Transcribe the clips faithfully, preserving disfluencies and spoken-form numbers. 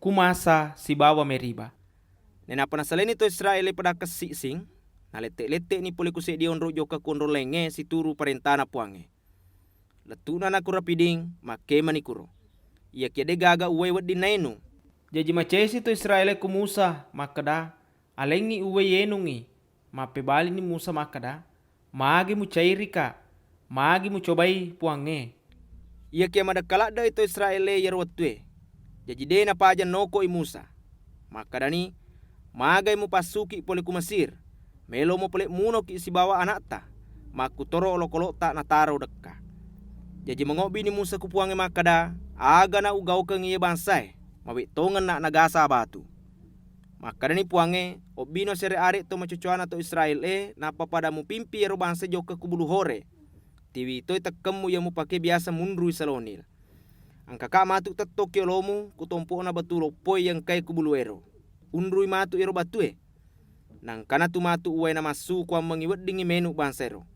ku Masa sibawa Meriba. Nainappa nasalaini to Israél-é pada kessising, nalette-lette'ni polé ku séddi onrong jokka ku onrong laingngé situru paréntana Puwangnge. Lettu'na na ku Rapiding, makkémani kuro. Iyakiya dé' gaga uwai wedding naénung. Jaji macési to Israél-é ku Musa, makkeda, "Aléngngi uwai yénungngi." Mappébalini Musa makkeda, "Magi mucairika? Magi mucobai Puwangnge?" Iyakiya madekka ladde'i to Israél-é iyaro wettué. Jaji dé' napaja noko'i Musa. Makkedani, "Magai mupassuki polé ku Mesir? Mélomo polé munoki sibawa ana'ta, makkutoro olokolo'ta nataro dekka." Jaji mangobbini Musa ku Puwangnge makkeda, "Agana ugaukengngi iyé bangsaé? Mawé' tongenna nagasa batu." Makkedani Puwangnge, "Obbino siare-are to macocowana to Israél-é, nappa pada mupimpi iyaro bangsa jokka ku Bulu Horé. Tiwi toi tekkemmu iya mupaké biyasa munrui Salo Nil. Engkaka matu tetto ki olomu ku tompo'na batu loppoé iya engkaé ku buluéro. Unrui matu iyaro batué. Naengkana tu matu uwaina massu kuwammengngi weddingngi ménu bangsaéro."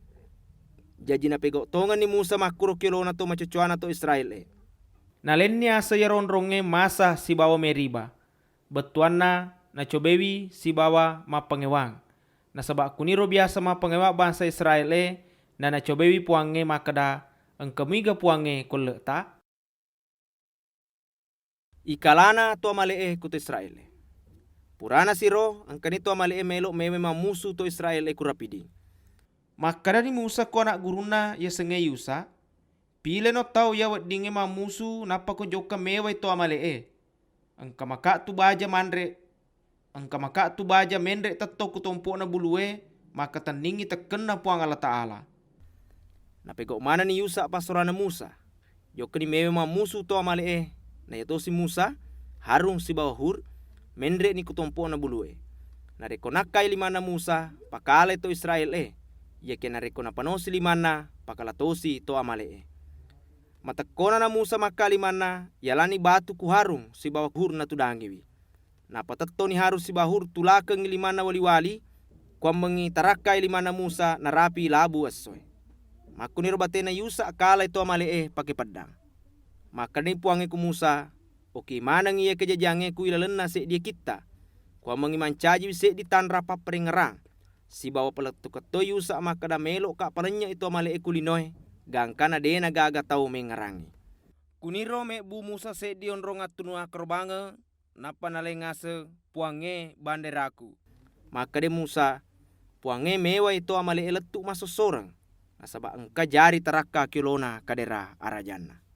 Jaji napégau' tongenni Musa makkuro ki olona to macocowana to Israél-é. Nalenni aseng iyaro onrongngé Masa sibawa Meriba. Bettuwanna nacobéwi sibawa mappangéwang. Nasaba' kuniro biyasa mappangéwang bangsa Israél-é, nanacobéwi Puwangnge makkeda, "Engka muiga Puwangnge ku elle'ta?" Ikalana to Amale'é ku to Israél-é. Purana siro, engkani to Amale'é mélo' méwai mammusu to Israél-é ku Rapiding. Makkedani Musa ko ana' gurunna yasengngé Yusa, "Piléno tau iya weddingngé mammusu, nappako jokka méwai to Amale'é. Engka maka'tu baja manré, engka maka'tu baja ménré tetto ku tompo'na bulué, makkatenningngi tekkenna Puwang Allataala." Napégau' manenni Yusa passorana Musa. Jokkani méwai mammusu to Amale'é, na iyatosi Musa, Harun sibawa Hur, ménré'ni ku tompo'na bulué. Narékko nakkai limanna Musa, pakalai to Israél-é. Iyakiya narékko napanosi limanna, pakala tosi to Amale'é. Matekkonana Musa makka limanna, yalani batu ku Harun sibawa Hur natudangiwi. Nappa tettoni Harun sibawa Hur tulakengngi limanna wali-wali, kuwammengngi tarakkai limanna Musa narapi labu essoé. Makkuniro baténa Yusa kalai to Amale'é paké peddang. Makkedani Puwangnge ku Musa, "Oki manengngi iya kajajiangngé ku ilalenna séddié kitta. Kuwammengngi mancajiwi séddi tanra papparéngngerang, sibawa palettukeng toi Yusa makkeda mélo'ka palennye'i to Amale'é ku linoé, gangkana dé'na gaga tau méngngerangngi." Kuniro mébbu Musa séddi onrong attunu akkarobangeng, nappa nalaing ngaseng Puwangnge bandéraku. Makkedai Musa, "Puwangnge méwai to Amale'é lettu' massossoreng, nasaba' engka jari tarakka ki olona kadéra arajanna."